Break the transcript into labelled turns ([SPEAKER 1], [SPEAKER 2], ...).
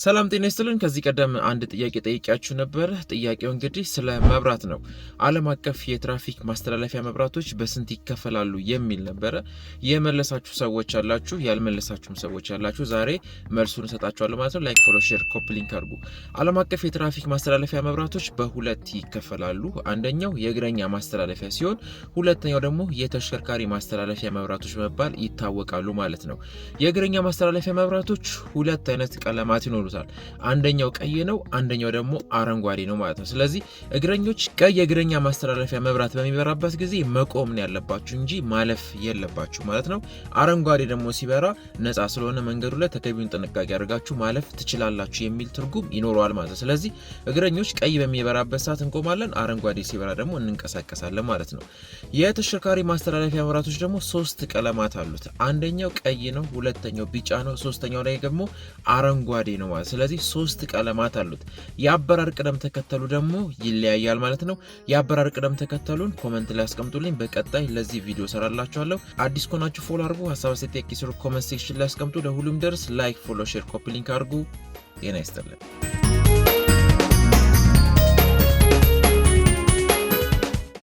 [SPEAKER 1] ሰላም ጤና ይስጥልን። ከዚህ ቀደም አንድ ጥያቄ ጠይቄያችሁ ነበር። ጥያቄው እንግዲህ ስለ መብራት ነው። ዓለም አቀፍ የትራፊክ ማስተላለፊያ መብራቶች በስንት ይከፈላሉ የሚል ነበረ። የመለሳችሁ ሰዎች አላችሁ፣ ያልመለሳችሁም ሰዎች አላችሁ። ዛሬ መልሱን እሰጣችኋለሁ ማለት ነው። Like፣ follow፣ share፣ copy link አድርጉ። ዓለም አቀፍ የትራፊክ ማስተላለፊያ መብራቶች በሁለት ይከፈላሉ። አንደኛው የእግረኛ ማስተላለፊያ ሲሆን፣ ሁለተኛው ደግሞ የተሽከርካሪ ማስተላለፊያ መብራቶች በመባል ይታወቃሉ ማለት ነው። የእግረኛ ማስተላለፊያ መብራቶች ሁለት አይነት ቀለማት ይኖሩታል። አንደኛው ቀይ ነው፣ አንደኛው ደግሞ አረንጓዴ ነው ማለት ነው። ስለዚህ እግረኞች ቀይ የእግረኛ ማስተላለፊያ መብራት በሚበራበት ጊዜ መቆም ነው ያለባችሁ እንጂ ማለፍ የለባችሁ ማለት ነው። አረንጓዴ ደግሞ ሲበራ ነፃ ስለሆነ መንገዱ ላይ ተገቢውን ጥንቃቄ አድርጋችሁ ማለፍ ትችላላችሁ የሚል ትርጉም ይኖረዋል ማለት ነው። ስለዚህ እግረኞች ቀይ በሚበራበት ሰዓት እንቆማለን፣ አረንጓዴ ሲበራ ደግሞ እንንቀሳቀሳለን ማለት ነው። የተሽከርካሪ ማስተላለፊያ መብራቶች ደግሞ ሶስት ቀለማት አሉት። አንደኛው ቀይ ነው፣ ሁለተኛው ቢጫ ነው፣ ሶስተኛው ላይ ደግሞ አረንጓዴ ነው ማለት። ስለዚህ ሶስት ቀለማት አሉት። የአበራር ቅደም ተከተሉ ደግሞ ይለያያል ማለት ነው። የአበራር ቅደም ተከተሉን comment ላይ አስቀምጡልኝ። በቀጣይ ለዚህ ቪዲዮ ሰራላችኋለሁ። አዲስ ከሆናችሁ follow አድርጉ። ሀሳብ አስተያየት፣ ጥያቄ comment section ላይ አስቀምጡ። ለሁሉም ደርስ like፣ follow፣ share፣ copy link አድርጉ። ጤና ይስጥልን።